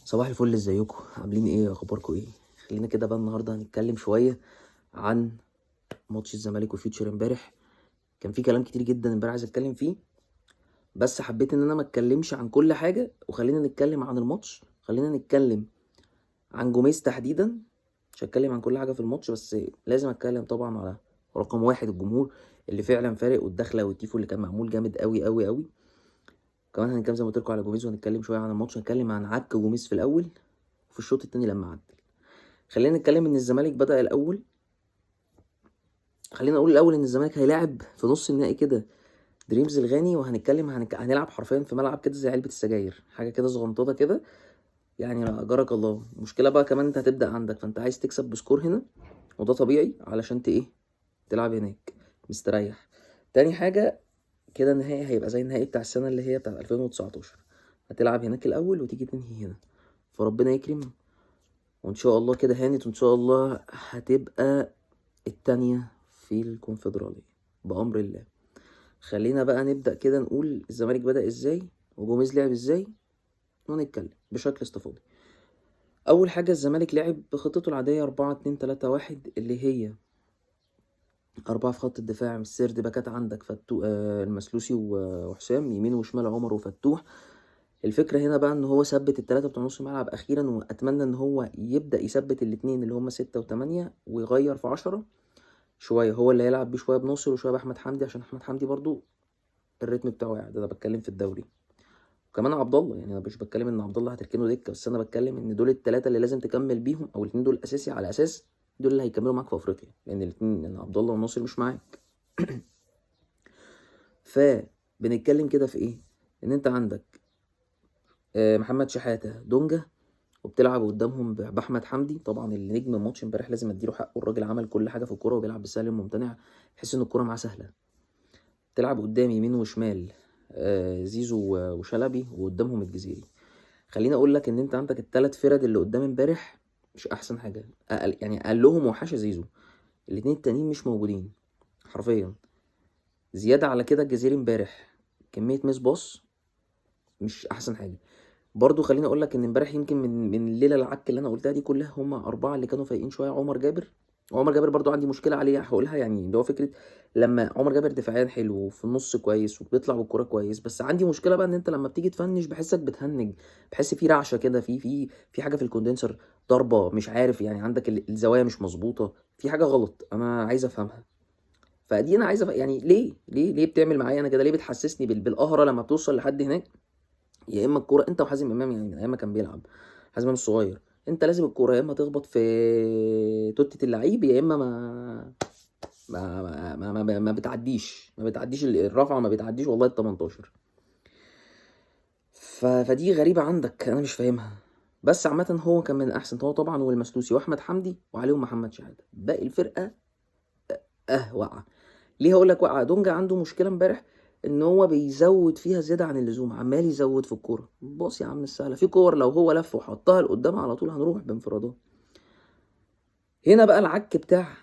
صباح الفل، ازيكم؟ عاملين ايه؟ اخباركم ايه؟ خلينا كده بقى النهارده هنتكلم شوية عن ماتش الزمالك وفيوتشر امبارح. كان في كلام كتير جدا امبارح عايز اتكلم فيه، بس حبيت ان انا ما اتكلمش عن كل حاجة، وخلينا نتكلم عن الماتش. خلينا نتكلم عن جوميز تحديدا. مش هتكلم عن كل حاجة في الماتش، بس لازم اتكلم طبعا على رقم واحد، الجمهور اللي فعلا فارق، والدخله والتيفو اللي كان معمول جامد قوي قوي قوي. كمان هنتكلم زي ما قلت لكم على جوميز، وهنتكلم شوية عن الماتش، هنتكلم عن عك جوميز في الاول وفي الشوط الثاني لما عدل. خلينا نتكلم ان الزمالك بدأ الاول. خلينا نقول الاول ان الزمالك هيلاعب في نص النهائي كده دريمز الغاني، وهنتكلم هنلعب حرفيا في ملعب كده زي علبة السجاير، حاجة كده صغنططه كده، يعني اجرك الله. المشكلة بقى كمان انت هتبدأ عندك، فانت عايز تكسب ب score هنا، وده طبيعي علشان ايه تلعب هناك مستريح. تاني حاجة كده النهائي هيبقى زي النهائي بتاع السنة اللي هي بتاع 2019، هتلعب هناك الاول وتيجي تنهي هنا. فربنا يكرم وان شاء الله كده هانت، وان شاء الله هتبقى التانية في الكونفدرالية بأمر الله. خلينا بقى نبدأ كده نقول الزمالك بدأ ازاي وجوميز لعب ازاي، ونتكلم بشكل استفاضي. أول حاجة الزمالك لعب بخطته العادية 4-2-3-1، اللي هي 4 في خط الدفاع، من السرد باكات عندك فتو المسلوسي وحسام، يمين وشمال عمر وفتوح. الفكرة هنا بقى ان هو ثبت التلاتة بتوع نص الملعب اخيرا، واتمنى ان هو يبدأ يثبت الاتنين اللي هما 6 و8 ويغير في 10 شوية، هو اللي هيلعب بيه شوية بناصر وشوية بأحمد حمدي، عشان أحمد حمدي برضو الريتم بتاعه قاعد. انا بتكلم في الدوري. وكمان عبد الله، يعني انا مش بتكلم ان عبد الله هتركنه دكة، بس انا بتكلم ان دول التلاتة اللي لازم تكمل بيهم، او الاتنين دول اساسي، على اساس دول اللي هيكملوا معاك في افريقيا، لان الاتنين، لان عبد الله وناصر مش معاك. فبنتكلم كده في ايه؟ ان انت عندك محمد شحاتة، دونجا، وبتلعب قدامهم باحمد حمدي. طبعا اللي نجم الماتش امبارح لازم اديله حقه، الراجل عمل كل حاجة في الكورة وبيلعب بالسهل الممتنع، تحس ان الكورة معاه سهلة. تلعب قدام يمين وشمال زيزو وشلبي، وقدامهم الجزيري. خليني اقول لك ان انت عندك الثلاث فرد اللي قدام امبارح مش احسن حاجة، اقل يعني اقلهم وحشة زيزو، الاتنين التانيين مش موجودين حرفيا. زيادة على كده الجزيري امبارح كمية miss pass مش احسن حاجة. برضو خليني اقول لك ان امبارح يمكن من الليلة العك اللي انا قلتها دي كلها، هم 4 اللي كانوا فايقين شوية. عمر جابر، عمر جابر برضو عندي مشكلة عليه هقولها، يعني اللي هو فكرة لما عمر جابر دفاعيا حلو وفي النص كويس وبيطلع بالكورة كويس، بس عندي مشكلة بقى ان انت لما بتيجي تفنش بحسك بتهنج، بحس في رعشه كده، في في في حاجة في ال condenser ضربه، مش عارف، يعني عندك الزوايا مش مظبوطة، في حاجة غلط انا عايز افهمها. فدي انا عايز يعني ليه ليه ليه بتعمل معايا انا كده؟ ليه بتحسسني بالقهره لما بتوصل لحد هناك؟ يا اما الكورة انت وحازم امام، يعني من ايام ما كان بيلعب حازم امام الصغير، انت لازم الكورة يا اما تخبط في توتة اللعيب، يا اما ما ما ما ما, ما, ما بتعديش، ما بتعديش الرفعة، ما بتعديش والله ال 18. فدي غريبة عندك انا مش فاهمها. بس عامة هو كان من احسن، هو طبعا والمسلوسي واحمد حمدي وعليهم محمد شحاته، باقي الفرقة وقع. ليه هقول لك وقع؟ دونجا عنده مشكلة امبارح ان هو بيزود فيها زيادة عن اللزوم، عمال يزود في الكورة. بص يا عم السهلة، في كور لو هو لف وحطها لقدام على طول هنروح بانفرادات. هنا بقى العك بتاع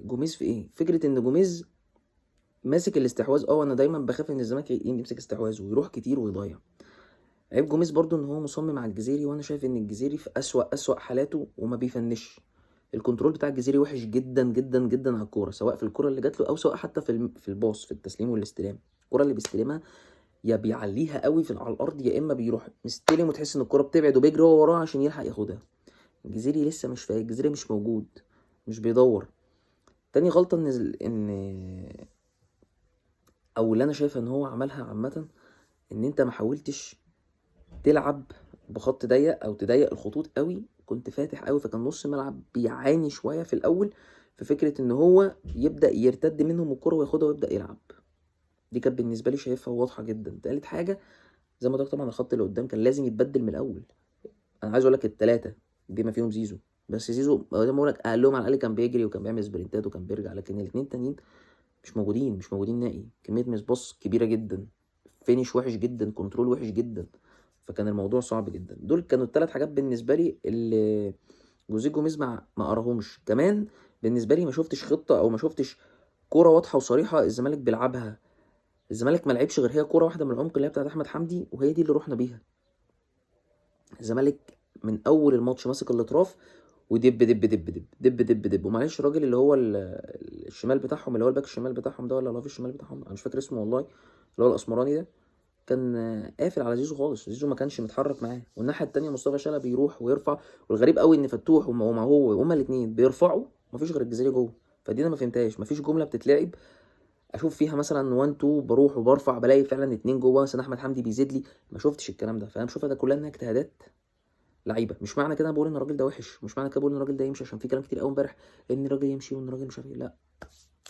جوميز في ايه؟ فكرة ان جوميز ماسك الاستحواذ. انا دايما بخاف ان الزمالك يمسك استحواذ ويروح كتير ويضيع. عيب جوميز برضو ان هو مصمم على الجزيري، وانا شايف ان الجزيري في اسوأ حالاته وما بيفنش. ال control بتاع الجزيري وحش جدا جدا جدا على الكورة، سواء في الكورة اللي جات له او سواء حتى في الباص، في التسليم والاستلام. الكورة اللي بيستلمها يا بيعليها قوي في على الارض، يا اما بيروح مستلم وتحس ان الكورة بتبعد وبيجري هو وراها عشان يلحق ياخدها. الجزيري لسه مش فايق، الجزيري مش موجود، مش بيدور. تاني غلطه ان او اللي انا شايفه ان هو عملها عامة، ان انت ما حاولتش تلعب بخط ضيق او تضيق الخطوط قوي، كنت فاتح قوي، فكان نص الملعب بيعاني شوية في الاول في فكرة ان هو يبدا يرتد منهم الكره وياخدها ويبدا يلعب. دي كانت بالنسبة لي شايفها واضحة جدا. تالت حاجة زي ما قلت طبعا الخط اللي قدام كان لازم يتبدل من الاول. انا عايز اقول لك الثلاثة بما فيهم زيزو، بس زيزو زي ما بقول لك اقلهم على الاقل كان بيجري وكان بيعمل سبرنتات وكان بيرجع، لكن الاثنين التانيين مش موجودين، مش موجودين نهائي. كمية miss pass كبيرة جدا، finish وحش جدا، control وحش جدا، فكان الموضوع صعب جدا. دول كانوا الثلاث حاجات بالنسبة لي اللي جوزيه جوميز ما قراهمش. كمان بالنسبة لي ما شفتش خطه او ما شفتش كورة واضحة وصريحة الزمالك بيلعبها. الزمالك ما لعبش غير هي كورة واحدة من العمق اللي هي بتاعت احمد حمدي، وهي دي اللي رحنا بيها. الزمالك من اول الماتش ماسك الاطراف، ودب دب دب دب دب دب دب. ومعلش الراجل اللي هو الشمال بتاعهم، اللي هو الباك الشمال بتاعهم ده، ولا الهاف الشمال بتاعهم، انا مش فاكر اسمه والله، اللي هو الاسمراني ده، كان قافل على زيزو خالص. زيزو ما كانش متحرك معاه. والناحية التانية مصطفى شلبي بيروح ويرفع. والغريب قوي ان فتوح وما هو هما الاثنين بيرفعوا، مفيش غير الجزيري جوه. فدي انا ما فهمتهاش، مفيش جملة بتتلعب اشوف فيها مثلا 1 2 بروح وبرفع بلاقي فعلا اتنين جوه، مثلا احمد حمدي بيزيد لي، ما شفتش الكلام ده. فانا بشوفها ده كلها انها اجتهادات لعيبة. مش معنى كده انا بقول ان الراجل ده وحش، مش معنى كده بقول ان الراجل ده يمشي، عشان في كلام كتير قوي امبارح ان الراجل يمشي وان الراجل مش عارف ايه. لا،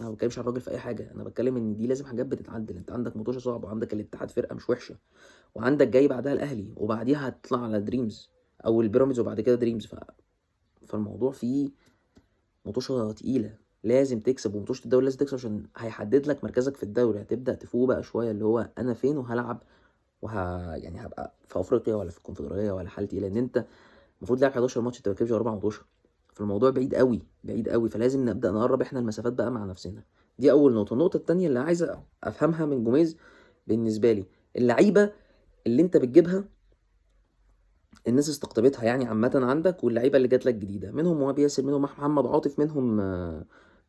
انا ما بتكلمش على الراجل في اي حاجة، انا بتكلم ان دي لازم حاجات بتتعدل. انت عندك مطوشه صعبة، وعندك الاتحاد فرقه مش وحشة، وعندك جاي بعدها الاهلي، وبعديها هتطلع على دريمز او البيراميدز، وبعد كده دريمز. فالموضوع فيه مطوشه تقيلة، لازم تكسب. ومطوشه الدوري لازم تكسب عشان هيحدد لك مركزك في الدوري. هتبدا تفوق بقى شوية، اللي هو انا فين وهلعب يعني هبقى في افريقيا ولا في الكونفدراليه ولا حالتي ايه، لان انت المفروض لعب 11 ماتش، انت ما بتكسبش 4 ماتش، فالموضوع بعيد قوي بعيد قوي. فلازم نبدا نقرب احنا المسافات بقى مع نفسنا. دي اول نقطة. النقطة الثانية اللي عايز افهمها من جوميز بالنسبة لي، اللعيبة اللي انت بتجيبها الناس استقطبتها يعني عامة عندك، واللعيبة اللي جات لك جديدة، منهم مهاب ياسر، منهم محمد عاطف، منهم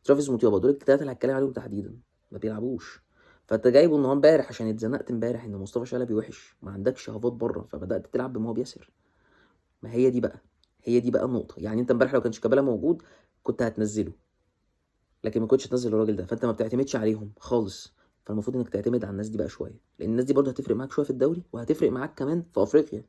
ترافيس موتيابا، دول الثلاثة اللي هتكلم عليهم تحديدا ما بيلعبوش. فانت جايبه ان هو امبارح عشان اتزنقت امبارح ان مصطفى شلبي وحش، ما عندكش هافات بره، فبدات تلعب بمهاب ياسر. ما هي دي بقى، هي دي بقى النقطة. يعني انت امبارح لو كان شيكابالا موجود كنت هتنزله، لكن ما كنتش هتنزل الراجل ده. فانت ما بتعتمدش عليهم خالص، فالمفروض انك تعتمد على الناس دي بقى شوية، لان الناس دي برضه هتفرق معاك شوية في الدوري، وهتفرق معاك كمان في افريقيا.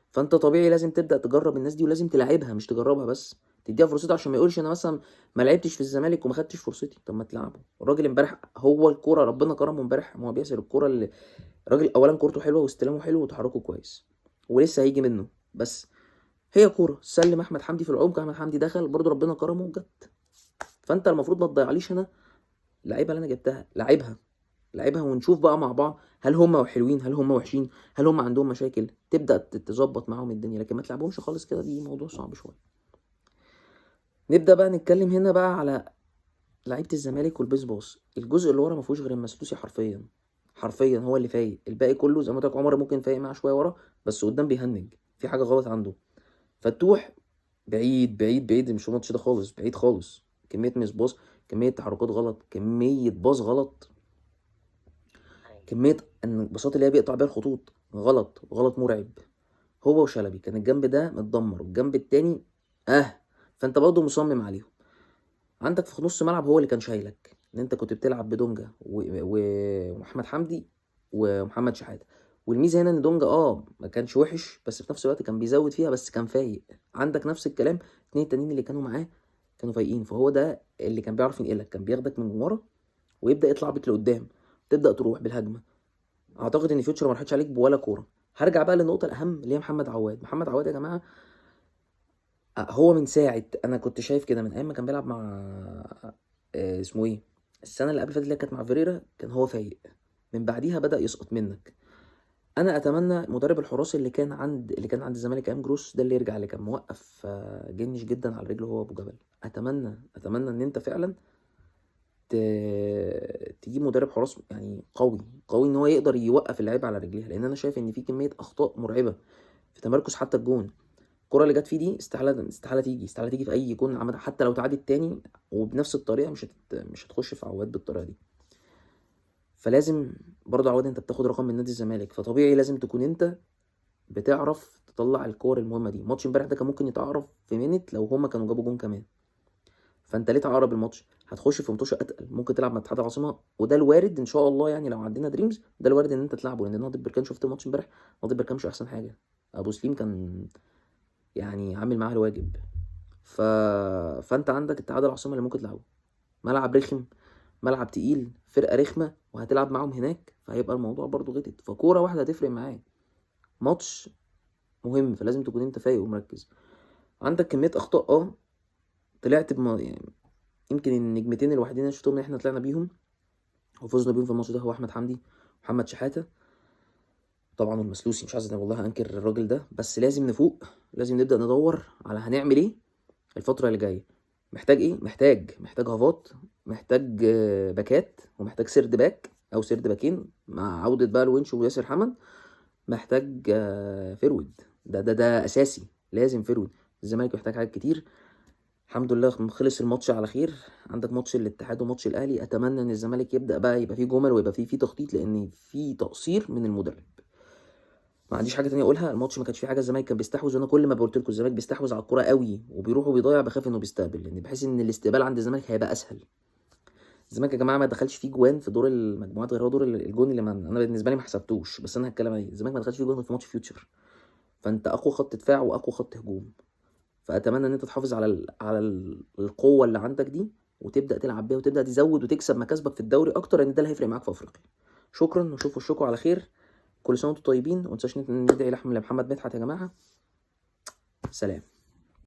فانت طبيعي لازم تبدا تجرب الناس دي، ولازم تلعبها، مش تجربها بس، تديها فرصتها، عشان ما يقولش انا مثلا ما لعبتش في الزمالك وما خدتش فرصتي. طب ما تلعبه الراجل امبارح، هو الكورة ربنا كرمه امبارح مهاب ياسر، الكورة اللي الراجل اولا كورته حلوة واستلامه حلو وتحركه كويس، ولسه هيجي منه. بس هي كورة سلم احمد حمدي في العمق، احمد حمدي دخل برضه ربنا كرمه وجت. فانت المفروض ما تضيعليش انا اللعيبة اللي انا جبتها، لعبها لعبها، ونشوف بقى مع بعض هل هم حلوين، هل هم وحشين، هل هم عندهم مشاكل، تبدا تظبط معاهم الدنيا. لكن ما تلعبهمش خالص كده، دي موضوع صعب شوية. نبدا بقى نتكلم هنا بقى على لعيبة الزمالك وال miss pass. الجزء اللي ورا ما فيهوش غير المسلوسي حرفيا، حرفيا هو اللي فايق، الباقي كله زي ما قلت لك عمر ممكن فايق معاه شوية ورا، بس قدام بيهنج، في حاجة غلط عنده. فتوح بعيد بعيد بعيد، مش الماتش ده خالص، بعيد خالص، كمية miss pass، كمية تحركات غلط، كمية باص غلط، كمية ان الباصات اللي هي بيقطع بيها الخطوط غلط، غلط مرعب. هو وشلبي كان الجنب ده متدمر، والجنب التاني فانت برضه مصمم عليهم. عندك في نص ملعب هو اللي كان شايلك، ان انت كنت بتلعب بدونجا ومحمد حمدي ومحمد شحاته. والميزة هنا ان دونجا ما كانش وحش، بس في نفس الوقت كان بيزود فيها، بس كان فايق. عندك نفس الكلام اتنين التانيين اللي كانوا معاه كانوا فايقين، فهو ده اللي كان بيعرف ينقلك، كان بياخدك من ورا ويبدا يطلع بيك لقدام، تبدا تروح بالهجمه. اعتقد ان فيوتشر ما راحتش عليك بولا كورة. هرجع بقى للنقطة الاهم اللي هي محمد عواد. محمد عواد يا جماعة هو من ساعة انا كنت شايف كده، من ايام ما كان بيلعب مع اسمه ايه السنة اللي قبل فاتت اللي كانت مع فيريرا، كان هو فايق. من بعديها بدا يسقط منك. انا اتمنى مدرب الحراس اللي كان عند الزمالك ايام جروس ده اللي يرجع، اللي كان موقف جنش جدا على رجله هو ابو جبل. اتمنى ان انت فعلا تجيب مدرب حراس يعني قوي قوي، ان هو يقدر يوقف اللعيبة على رجليها، لان انا شايف ان في كمية اخطاء مرعبة في تمركز حتى الجون. الكره اللي جت فيه دي استحالة استحالة تيجي، استحالة تيجي في اي جون عامة، حتى لو تعادل تاني وبنفس الطريقة مش هتخش في عواد بالطريقة دي. فلازم برضه عواد انت بتاخد رقم من نادي الزمالك، فطبيعي لازم تكون انت بتعرف تطلع الكور المهمة دي. ماتش امبارح ده كان ممكن يتعرف في minute لو هما كانوا جابوا جون كمان. فانت ليه تعرب الماتش؟ هتخش في ماتش اتقل، ممكن تلعب مع اتحاد العاصمة، وده الوارد ان شاء الله. يعني لو عندنا دريمز ده الوارد ان انت تلعبه، لان نهضة بركان شفت الماتش امبارح، نهضة بركان مش احسن حاجة، ابو سليم كان يعني عامل معاه الواجب. فانت عندك اتحاد العاصمة اللي ممكن تلعبه، ملعب رخم، ملعب تقيل، فرقه رخمة، وهتلعب معاهم هناك، فهيبقى الموضوع برضو غتت. فكوره واحدة هتفرق معاك، ماتش مهم، فلازم تكون انت فايق ومركز. عندك كمية اخطاء طلعت يعني يمكن النجمتين الوحيدين اللي شفتهم ان احنا طلعنا بيهم وفزنا بيهم في الماتش ده هو احمد حمدي ومحمد شحاته طبعا، والمسلوسي. مش عايز والله انكر الراجل ده، بس لازم نفوق، لازم نبدا ندور على هنعمل ايه الفترة اللي جاية. محتاج ايه؟ محتاج هافات، محتاج باكات، ومحتاج third back او third باكين مع عوده بقى الونش وياسر حمد، محتاج forward. ده اساسي، لازم forward. الزمالك محتاج حاجات كتير. الحمد لله خلص الماتش على خير. عندك ماتش الاتحاد وماتش الاهلي، اتمنى ان الزمالك يبدا بقى يبقى فيه جمل ويبقى فيه تخطيط، لان في تقصير من المدرب. ما عنديش حاجة تانية اقولها. الماتش ما كانش فيه حاجة، الزمالك كان بيستحوذ، وانا كل ما قلت لكم الزمالك بيستحوذ على الكورة قوي وبيروح وبيضيع، بخاف انه بيستقبل، لان بحس ان الاستقبال عند الزمالك هيبقى اسهل. الزمالك يا جماعة ما دخلش فيه جوان في دور المجموعات غير هو دور الجون اللي انا بالنسبة لي ما حسبتوش، بس انا هتكلم عليه. الزمالك ما دخلش فيه جوان في ماتش فيوتشر، فانت اقوى خط دفاع واقوى خط هجوم. فاتمنى ان انت تحافظ على القوة اللي عندك دي، وتبدا تلعب بيها وتبدا تزود وتكسب مكاسبك في الدوري اكتر، لان ده اللي هيفرق معاك في افريقيا. شكرا، ونشوف وشكم على خير. كل سنة وانتم طيبين، وما تنساش ندعي لحم لمحمد مدحت يا جماعة. سلام.